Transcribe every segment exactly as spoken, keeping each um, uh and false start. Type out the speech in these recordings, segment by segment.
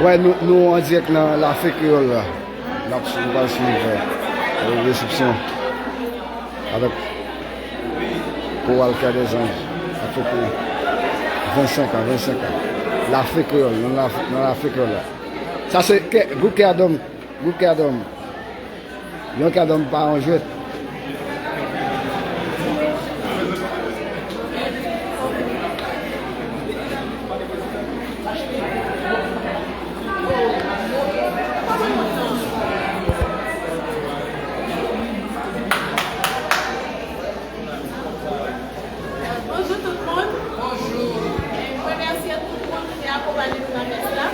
Wè, nou, nou an dirèk nan Lafe Kreyòl la. N ap, nou pral swiv, euh, resepsyon avèk Koral Kè dè Zanj. Ap fete vennsenk an, vennsenk an. Lafe Kreyòl, nan Lafe, nan Lafe Kreyòl la. Sa se kè, gwoup Kè dòm, gwoup Kè dòm. Yon Kè dòm pa yon jwèt. Bonjou tout moun. Bonjou. Mwen remèsye tout moun ki te akonpanye nou nan mès la.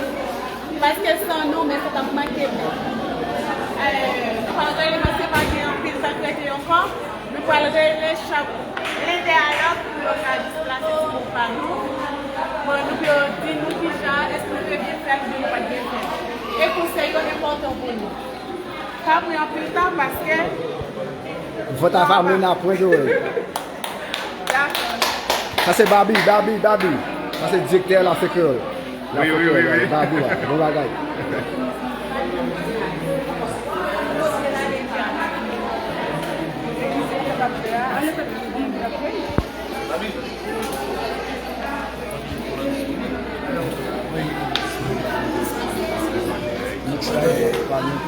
Paske san nou, mès la t ap manke bèl. Eh, nou pral rele paske pa gen anpil tan k rete ankò. Nou pral rele chak len dèyè lòt pou yo ka displase ti bout pa nou. Bon, nou pou yo di nou kijan, èske nou te byen fè l oubyen nou pa t byen fè l. E konsèy yo enpòtan pou nou. Pa pran anpil tan paske Vant a famen nan pwen dwe. Sa se Babi, Babi, Babi. Sa se direktè Lafe Kreyòl. Wi, wi, wi, wi. Babi la, bon bagay. Miksè, pa nou.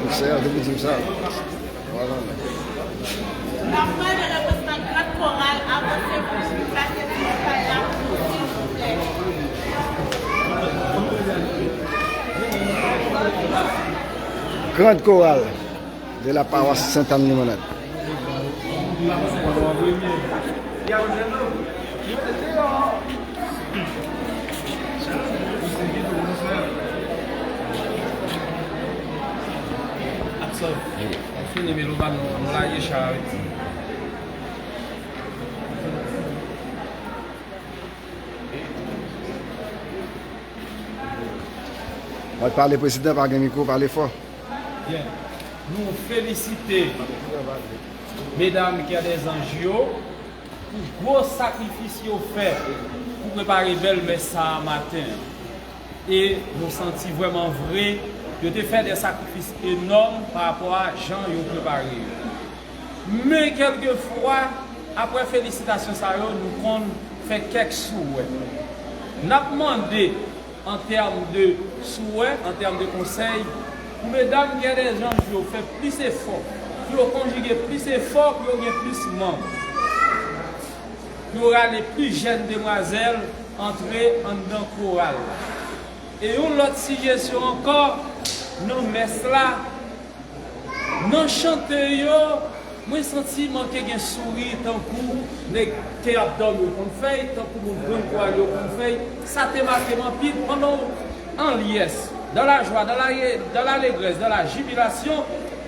Miksè, depi di m sa. N ap mande reprezantan Grand Koral avanse pou nou plase ti mèt la, silvouplè. Grand Koral de la Paroisse Sainte Anne Limonade. Aksyon. Fini, Melo, ba nou, nou lage chay avèk ti. Mwen pale prezidan, pa gen mikwo, pale fò. Byen. Nou felisite medam Kè dè Zanj yo pou gwo sakrifis yo fè pou prepare bèl mès sa a maten an. E nou santi vrèman vre, yo te fè de sakrifis enòm pa rapò a jan yo prepare yo. Men kèlkefwa, apre felisitasyon sa yo, nou konn fè kèk souwè. N ap mande, an tèm de souwè, an tèm de konsèy, pou medam Kè dè Zanj yo fè plis efò, pou yo konjige plis efò, pou yo gen plis manm, pou yo rale plis jèn demwazèl antre anndan koral la. E yon lòt sijesyon ankò, nan mès la, nan chante yo, mwen santi manke gen souri tankou nèg te ap dòmi yo konn fè y, tankou moun Grann Koral yo konn fè y. Sa te make m anpil pandan w an lyès, dans la joie, dans la, dans l'allégresse, dans la jubilation,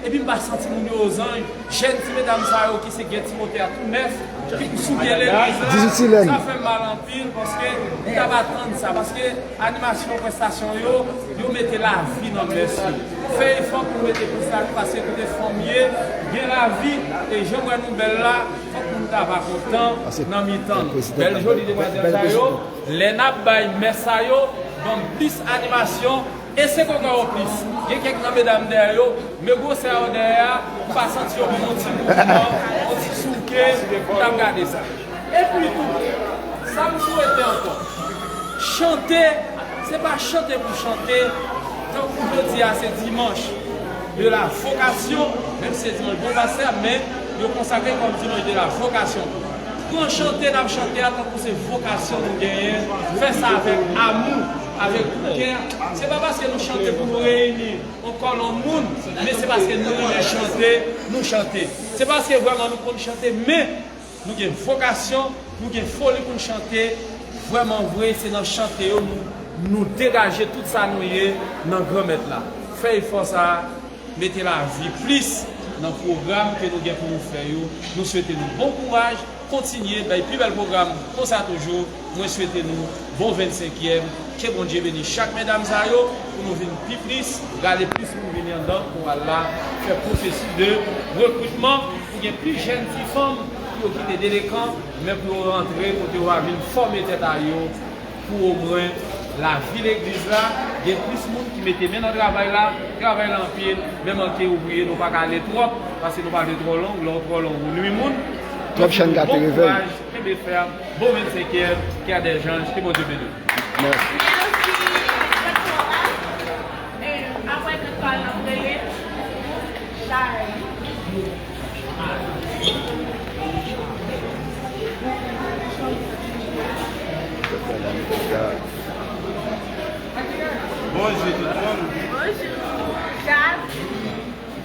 epi m pa santi moun yo ozanj. Jèn ti medam sa yo ki se Gè Timote a tou nèf, ki pou souke legliz la, sa fè m mal anpil, paske m t ap atann sa, paske animasyon, prestasyon yo, yo mete lavi nan mès yo. Fè efò pou nou mete plis lavi, paske kote fanm ye, gen lavi, e jan m wè nou bèl la, fòk moun ta va kontan nan mitan nou. Bèl joli demwazèl sa yo, lè n ap bay mès sa yo, ban m plis animasyon, e se kokoye plis. Gen kèk nan medam dèyè yo, men gwosè yo dèyè a, ou pa santi yo ban m yon ti mouvman, yon ti souke, ou t ap gade sa. Epi tou, sa m swete ankò, chante, se pa chante pou chante, tankou jodi a se dimanch de la vocation, menm si se dimanch bon pastè, men yo konsakre kòm dimanch de la vocation. Pran chante n ap chante a tankou se vokasyon nou genyen, fè sa avèk amou, avèk kè. Se pa paske nou chante pou nou reyini yon kolonn moun, men se paske nou renmen chante, nou chante. Se paske vrèman nou konn chante, men nou gen vokasyon, nou gen foli pou n chante. Vrèman vre, se nan chante yo nou, nou degaje tout sa nou ye nan Granmèt la. Fè efò sa a, mete lavi plis nan pwogram ke nou gen pou nou fè yo. Nou swete nou bon kouraj, kontinye bay pi bèl pwogram konsa toujou. Mwen swete nou bon vennsenkyèm. Ke Bondye beni chak medam sa yo pou nou vin pi plis, rale plis moun vini anndan koral la, fè pwosesi de rekritman pou gen plis jèn ti fanm pou yo kite delekan, men pou yo rantre kote yo va vin fòme tèt a yo pou omwen Lavi legliz la, gen plis moun ki mete men nan travay la, travay la anpil, men manke ouvriye, nou pa ka ale twòp, paske nou pa vle twò long, lè w twò long, ou nwi moun. Twòp chenn gate revèy. Bon kouraj, kenbe fèm, bon vennsenkyèm, Kè dè Zanj, ke Bondye beni w. Mèsi. Mèsi. Apre Grann Kòl n ap rele Charles. Bonjou tout moun. Bonjou. Charles.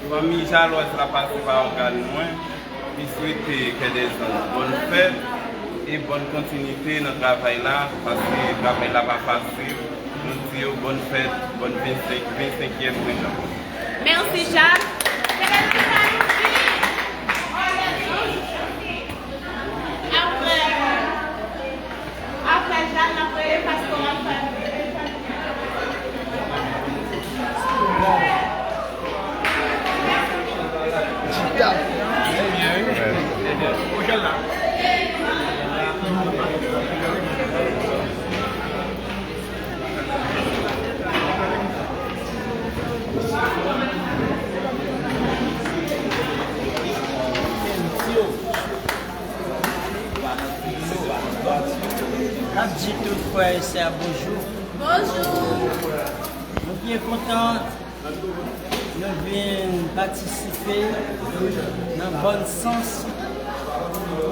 Fanmi Jalwèz la pase pa ògàn mwen. Li swete Kè dè Zanj bòn fèt e bòn kontinite nan travay la, paske travay la pa fasil. Nou di yo bòn fèt, bòn vennsenk, vennsenkyèm Grann Kòl. Mèsi, Jacques. Se lè nou di apre, apre Jacques, n ap rele pastè Raphaël. N ap di tout frè e sè bonjou. Bonjou. Nou byen kontan nou vin patisipe nan bòn sans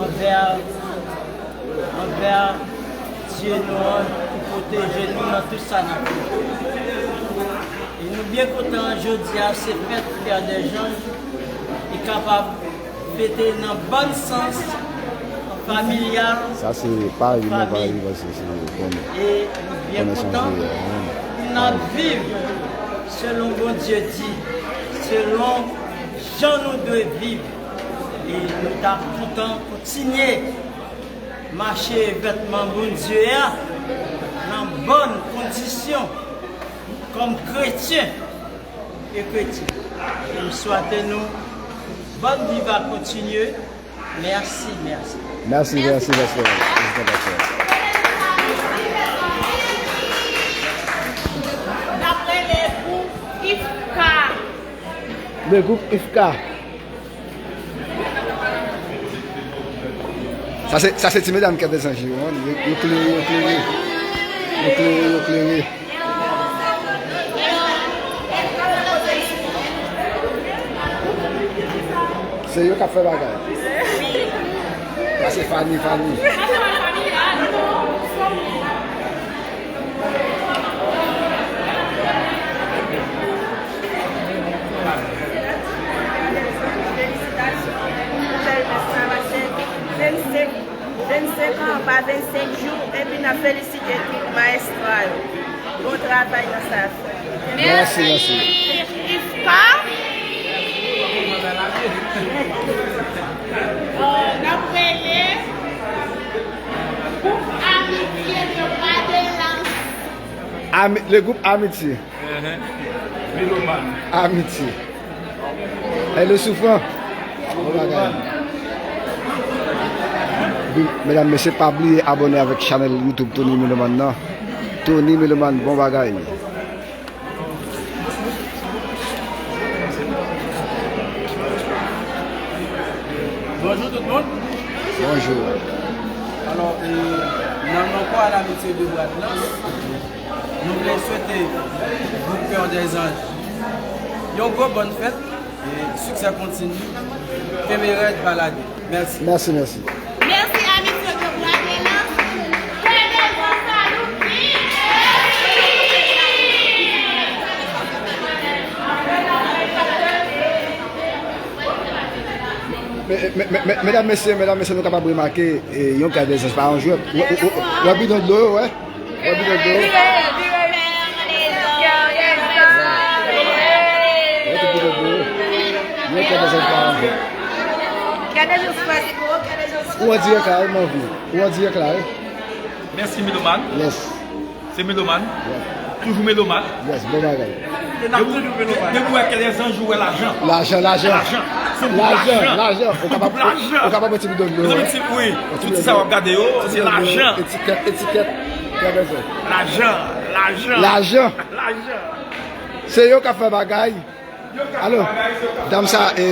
anvè, anvè Dye nou an ki pwoteje nou nan tout sa n ap fè. E nou byen kontan jodi a se fèt Kè dè Zanj e kapab fete nan bòn sans familyal. Sa se pa ri, non, pa ri, paske se konnen. E nou byen kontan pou n ap viv selon Bondye di, selon jan nou dwe viv. E nou ta kontan kontinye mache vètman Bondye a nan bòn kondisyon kòm kretyen e kretyen. E m swete nou bòn viv a kontinye. Mèsi, mèsi. Mèsi, mèsi, mèsi, mèsi, pastè. N ap rele gwoup Ifka. Le groupe Ifka. Sa se, sa se ti medam Kè dè Zanj yo, hein. Yo, yo klere, yo klere. Yo klere, yo klere. Se yo k ap fè bagay. Sa se Fanny, Fanny. Felisitasyon. Sa pase vennsenk, vennsenk an, pa vennsenk jou, epi n ap felisite tout mayestwa yo. Bon travay nan sa y ap fè. Mèsi, mèsi. Ifka. N ap rele gwoup Amitye de Bwa de Lans. Ami-, le groupe Amitié. Amitye. Hello, Soufran. Bon bagay. Wi, medam, mesye, pa bliye abòne avèk chanèl YouTube Tony Meloman nan. Tony Meloman, bon bagay. Bonjou tout moun. Bonjou. Alò, e, nan non Kò a Lamitye de Bwa de Lans, nou vle swete gwoup Kè dè Zanj yon gwo bòn fèt e siksè kontini. Kenbe rèd, pa lage. Mèsi. Mèsi, mèsi. Mèsi, Amitye de Bwa de Lans. Kè dè Zanj sa nou viv! Me-, me-, me-, me-, medam, mesye, medam, mesye, nou kapab remake, e, yon Kè dè Zanj pa yon jwèt. Ou, ou, ou, ou wè bidon dlo yo, wè? Wè bidon dlo yo? Wè tout bidon dlo yo? Yon Kè dè Zanj pa yon jwèt. Ou an dirèk la, wi, m anvi. Ou an dirèk la, wi. Mèsi, Meloman. Yes. Se Meloman. Yes. Toujou Meloman. Yes, bon bagay. Depi, depi w wè Kè dè Zanj, ou wè lajan. Lajan, lajan. Lajan. Se pou lajan. Lajan. Ou kapab, ou kapab mete bidon dlo, wi. Mezanmi, ti, wi. Tout sa w ap gade yo, se lajan. Etikèt, etikèt. Kè dè Zanj. Lajan. Lajan. Lajan. Lajan. Se yo k ap fè bagay. Alo, dam sa, e,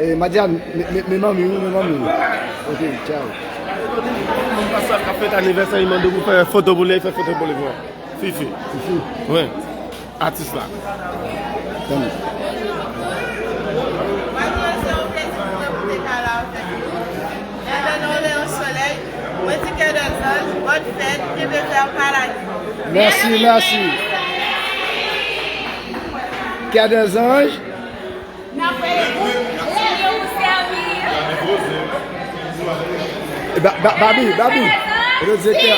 e, Madiane, men, men, men manmi w, men manmi w. Ok, tchao. Moun pastè k ap fèt anivèsè, li mande pou fè foto pou li, fè foto pou li, bon. Fifi. Fifi. Wi. Atis la. Tann. Mwen di se yon plezi pou mwen pou te ka la avèk nou. Nan nan leyon solèy, mwen di kè dè zanj, bòn fèt, kenbe fèm, pa lage. Mèsi, mèsi. Kè dè zanj. N ap rele group Sirye pou sèvi. E, Ba-, Ba-, Babi, Babi. Rele direktè.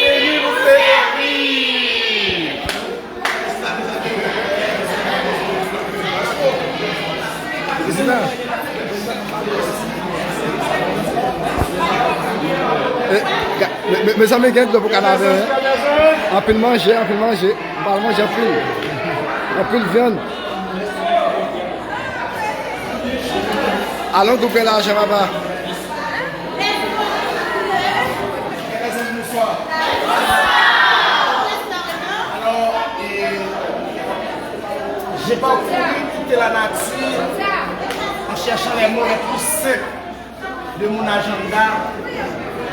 Prezidan. E, ga-, me, me, mezanmi, gen dlo pou kanavè, wi. Anpil manje, anpil manje. M pral manje anpil. Anpil vyann. Alon, gwoup gen lajan, papa. Alors, et j'ai parcouru toute la nature en cherchant les mots les plus simples de mon agenda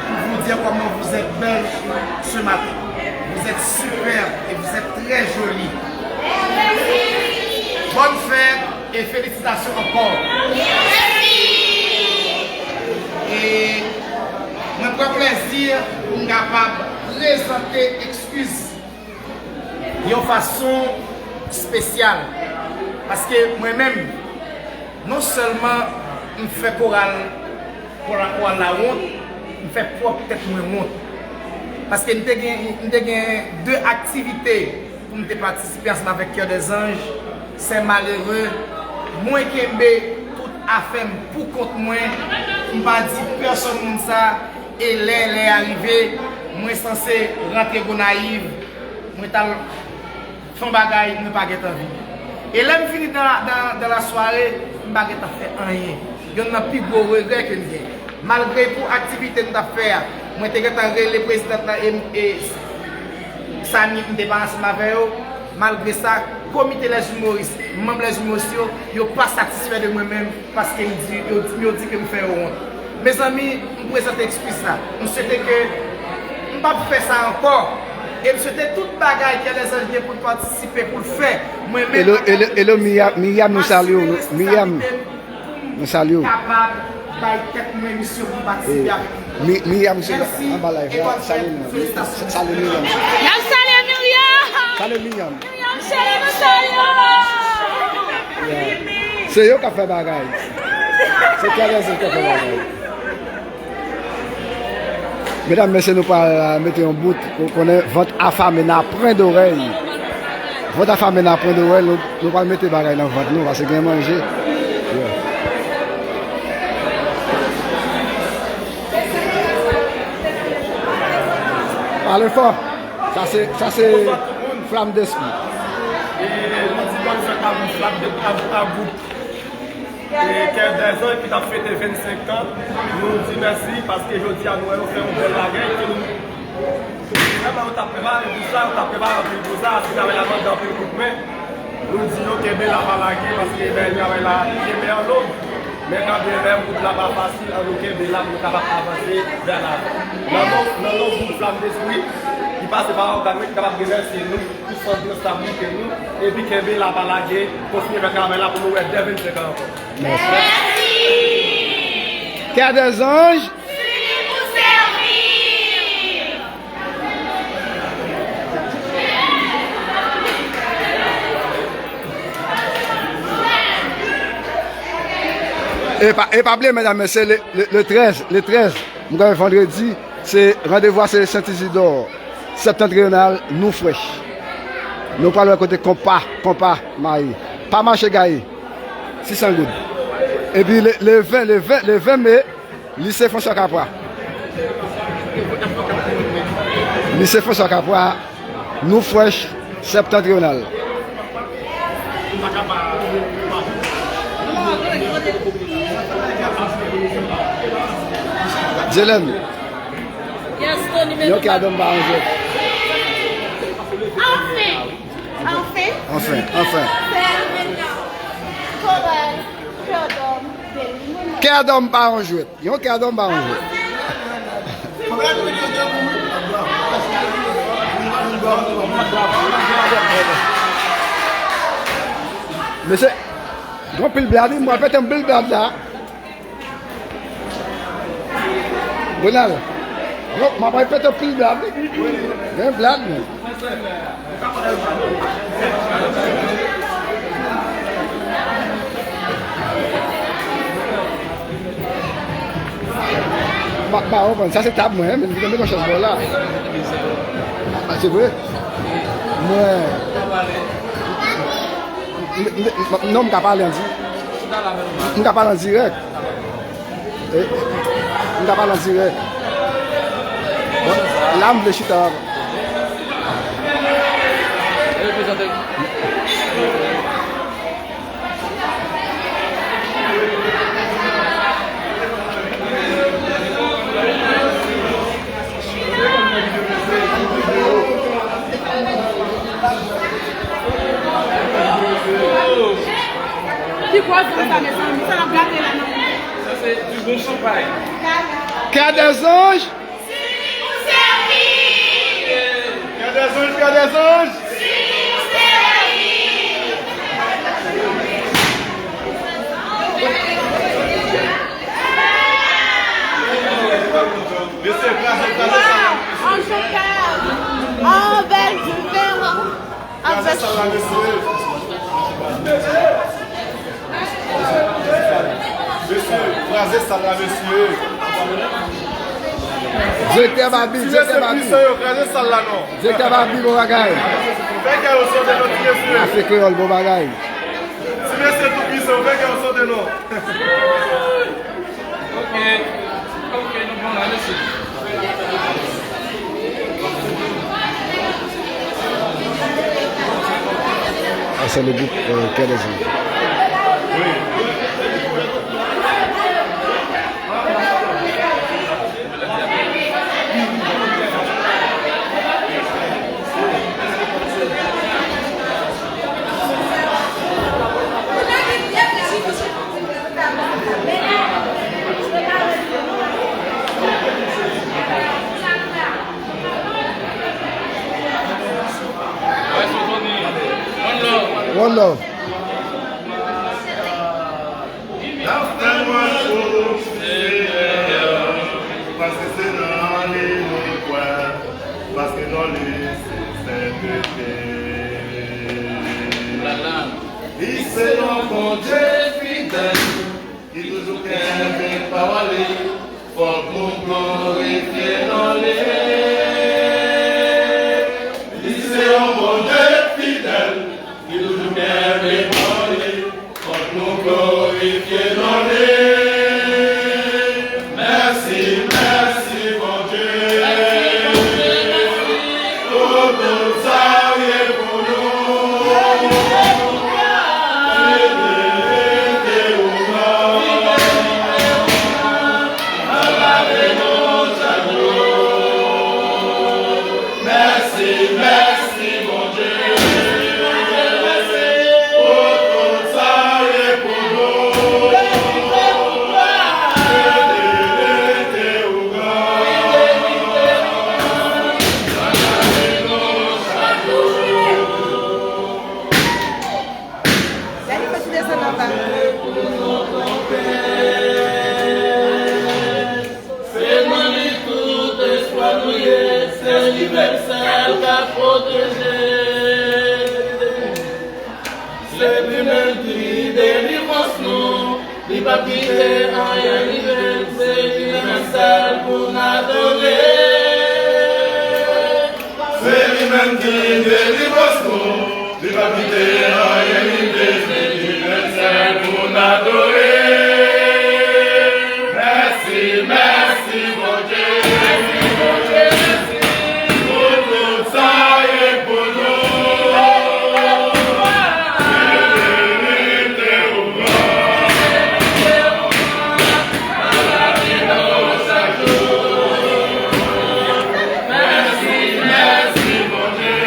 pour vous dire comment vous êtes belle ce matin. Vous êtes superbe et vous êtes très jolie. Bonne fête et félicitations encore. E mwen pran plezi pou m kapab prezante ekskiz yon fason espesyal. Paske mwen menm, non sèlman m fè koral, koral, koral la wont, m fè pwòp tèt mwen wont. Paske m te gen, m te gen de aktivite pou m te patisipe ansanm avèk Kè dè Zanj, Sè Malere. Mwen kenbe tout afè m pou kont mwen. M pa di pèsonn moun sa. E lè, lè a rive, mwen sanse rantre Gonayiv. Mwen t al fè yon bagay, mwen pa gentan vini. E lè m vini dans la, dans, dans la soirée, m pa gentan fè anyen. Youn nan pi gwo regrè ke m gen. Malgre pou aktivite m t ap fè a, mwen te gentan rele prezidan lan e, e Sani, m te pa ansanm avè yo. Malgre sa, komite Les Humoristes, manm Les Humoristes yo, yo pa satisfè de mwen menm, paske m di, yo, yo di ke m fè yo wont. Mezanmi, m prezante ekskiz sa. M swete ke m p ap fè sa ankò. E m swete tout bagay Kè dè Zanj gen pou l patisipe, pou l fè, mwen menm Hello, ak hello, hello, Miriam, Miriam, nou salye w, nou, Miriam, nou salye w. Kapab bay tèt mwen misyon pou m patisipe avèk nou. Mi-, Miriam, se anba live la, salye nou. Felisitasyon. Salye Miriam. N ap salye Miriam. Salye Miriam. Miriam, cheri, nou salye w. Yeah. Se yo k ap fè bagay. Se Kè dè Zanj k ap fè bagay. Medam, mesye, nou pral, euh, mete yon bout. Ou konnen, vant afame nan pwen dorèy. Vant afame nan pwen dorèy, nou, nou pral mete bagay nan vant nou, paske gen manje. Yeah. Pale fò. Sa se, sa se Flamme d'Esprit. E nou di bòn fèt a gwoup Flamme d'Esprit, a, a gwoup E Kè dè Zanj ki t ap fete vennsenk an, nou di mèsi paske jodi a nou wè yo fè yon bèl bagay ke nou, vrèman, yo t ap prepare pou sa, yo t ap prepare anpil pou sa, se travay la mande anpil kout men. Nou di yo kenbe la pa lage paske, ben, travay la kenbe anlo. Men kanmenm, wout la pa fasil, ann nou kenbe la pou nou kapab avanse vè lavan. Nan non, nan non gwoup Flamme d'Esprit ki pase pa ògàn mwen, ki kapab remèsye nou. Pou santi sa moute nou, epi kenbe la pa lage, kontinye fè travay la pou nou wè dè vennsenk an ankò. Mèsi. Kè dè Zanj. E pa, e pa bliye, medam, mesye, le, le, le trèz, le trèz, m kwè vandredi, se randevou a, se Sent Izidò. Septantriyonal, nou frèch. Nou pral wè kote konpa, konpa, mayi. Pa mache gaye. Sisan goud. Epi le, le ven, le ven, le ven me, lise Franswa Kapwa. Lise Franswa Kapwa, nou frèch, Septantriyonal. Dyelèn. Yon kado m pa manje. Anfen. Anfen, anfen. Kè dòm pa yon jwèt. Yon kè dòm pa yon jwèt. Mesye, gon pil blad, wi, mwen pete yon pil blad la. Ronald, yo, m ap pete pil blad, wi. Gen blad, men. Ba, ba, ou konn, sa se tab mwen, men, men, men, chans bò la. Ah, se vre? Mwen. M, m, m, non, m ka pale an di-, m ka pale an dirèk. E, m ka pale an dirèk. Bon, la m vle chita. Ki pwazon sa, mezanmi? Sa n ap gate la, non? Sa se du bon champagne. Kè dèzanj. Kè dèzanj, kè dèzanj. Mesye, kraze, kraze sa. An chokal, an bèl diferan. Kraze sal la, mesye. Mesye, kraze sal la, mesye. Direktè Babi, ti mesye direktè Babi. Pwisan yo, kraze sal la, non. Direktè Babi, bon bagay. Fè kè yo sote, non, ti mesye. Afè kreyòl, bon bagay. Ti mesye tou pwisan, fè kè yo sote, non. Ok. Ok, nou bon la, mèsi. Ah, c'est le groupe, euh, K D J. One love. N ap fè lwanj pou Senyè, paske se nan li nou kwè, paske nan li se sentete. Li se yon Bondye fidèl, ki toujou kenbe pawòl li, fòk nou glorifye non li. Li se yon Bondye fidèl, ki toujou kenbe pawòl li, fòk nou glorifye non li. Mèsi, mèsi, Bondye. Pou tout sa w ye pou nou. Fidelite ou gran. N ap lave nou chak jou. Mèsi, mèsi, Bondye. Pou tout sa w ye pou nou. Fidelite ou gran. Se nan li tout espwa nou ye, se li menm sèl ka pwoteje. Se li menm ki delivrans nou, li p ap kite anyen rive n, se li menm sèl pou n adore. Se li menm ki delivrans nou, li p ap kite anyen rive n, se li menm sèl pou n adore. Mèsi, mèsi, Bondye. Pou tout sa w ye pou nou. Fidelite ou gran. Mèsi, mèsi, Bondye.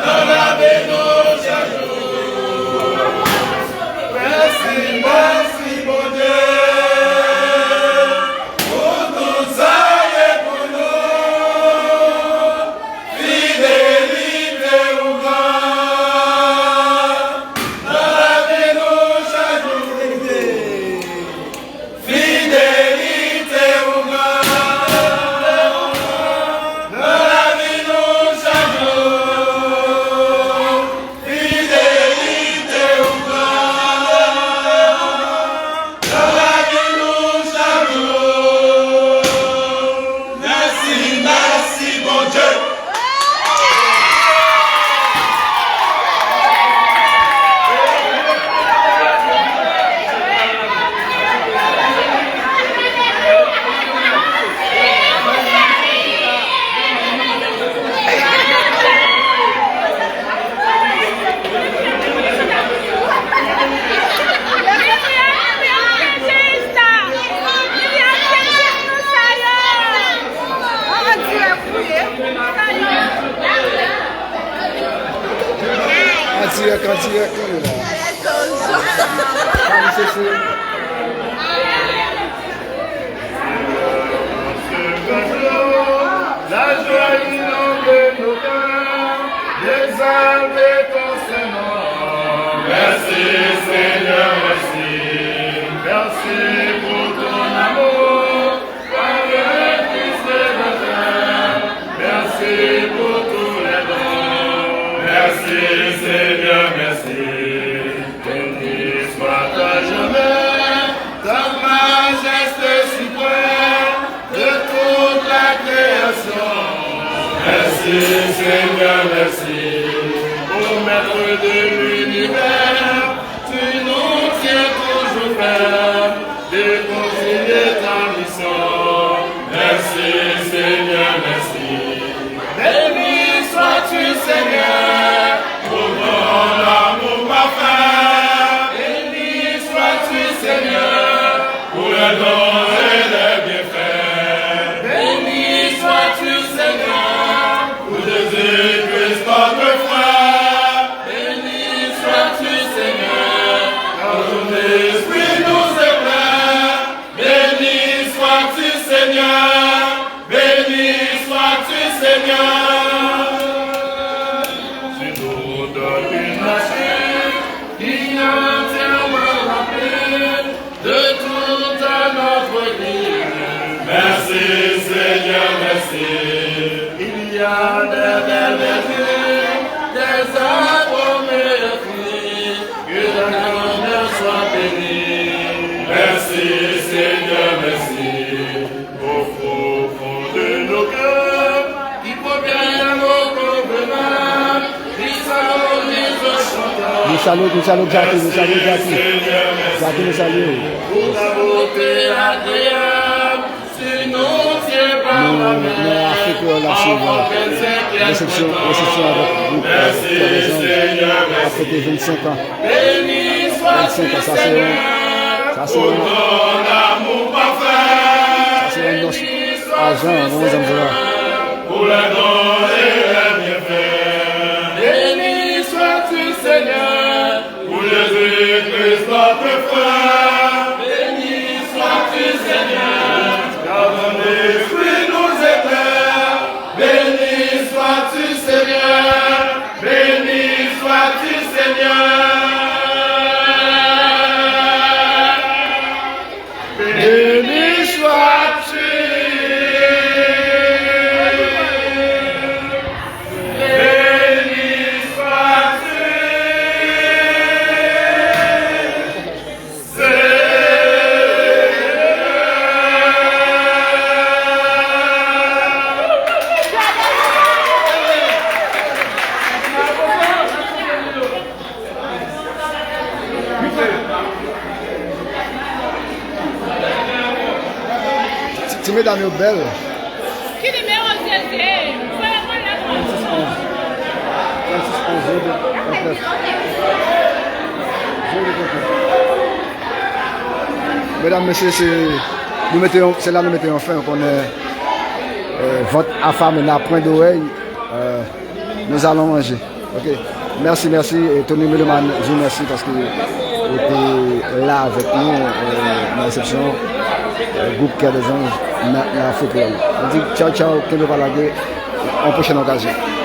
Nan lavi nou chak jou. Mèsi, mèsi, Bondye, pou tout sa w ye pou nou. Fidelite ou gran. Nan lavi nou chak jou. Fidelite ou gran nan lavi nou chak jou. Fidelite ou gran nan lavi nou chak jou. Mèsi, mèsi, Bondye. An dirèk, an dirèk, nou ye la. Fami, se, se. La joie inonde nos cœurs, d'exalter ton saint nom. Merci Seigneur, merci. Merci pour ton amour. Merci pour tous les dons. Merci Seigneur, merci. Béni sois-tu à jamais, ta majesté suprême de toute la création. Merci Seigneur, merci. Ô Maître de l'univers, tu nous tiens toujours fermes. De continuer ta mission. Merci Seigneur, merci. Béni sois-tu Seigneur, pour ton amour parfait. Béni sois-tu Seigneur, pour les dons et les bienfaits. Béni sois-tu Seigneur, pour Jésus-Christ notre frère. Béni sois-tu Seigneur, car ton esprit nous éclaire. Béni sois-tu, Seigneur. Béni sois-tu, Seigneur. Tu nous donnes une nature qui entièrement remplie de toute notre vie. Merci, Seigneur, merci. Il y a de belles verdures, des arbres meilleurs fruits. Que ta grandeur soit bénie. Merci, Seigneur, merci. Au fond, fond de nos cœurs, qui proviennent à nos convenances, qui s'harmonisent au chantant. Nou salye, nou salye Jackie, nou salye Jackie. Jackie, nou salye w. Pour ta beauté agréable. Nou, nou afekte w la, se resepsyon, resepsyon avèk gwoup, euh, Frè Dezanj ap fete vennsenk an. Vennsenk an, sa se yon, sa se yon, sa se yon nòs ajan, bon, zanmi, sa. Pour les dons et les bienfaits. Béni sois-tu, Seigneur. Pour Jésus-Christ notre frère. Béni sois-tu, Seigneur, car ton esprit nous éclaire. Béni sois-tu, Seigneur, béni sois-tu, Seigneur. Béni sois-tu. Béni sois-tu. Ti, ti medam yo bèl. Ki nimewo Zeze? Fè mwen la. Trannsis onz. Trannsis onz, zero de, trannèf. Medam, mesye, se nou mete yon, se la nou mete yon fen, ou konnen, euh, vant afame n'a point d'oreille, euh, nous allons manger. Ok. Mèsi, mèsi. E Tony Meloman di w mèsi paske ou te la avèk nou, euh, nan resepsyon, euh, gwoup Cœur des Anges nan, nan Fo Kreyòl. Nou di tchaw, tchaw, kenbe pa lage, an pwochèn okazyon.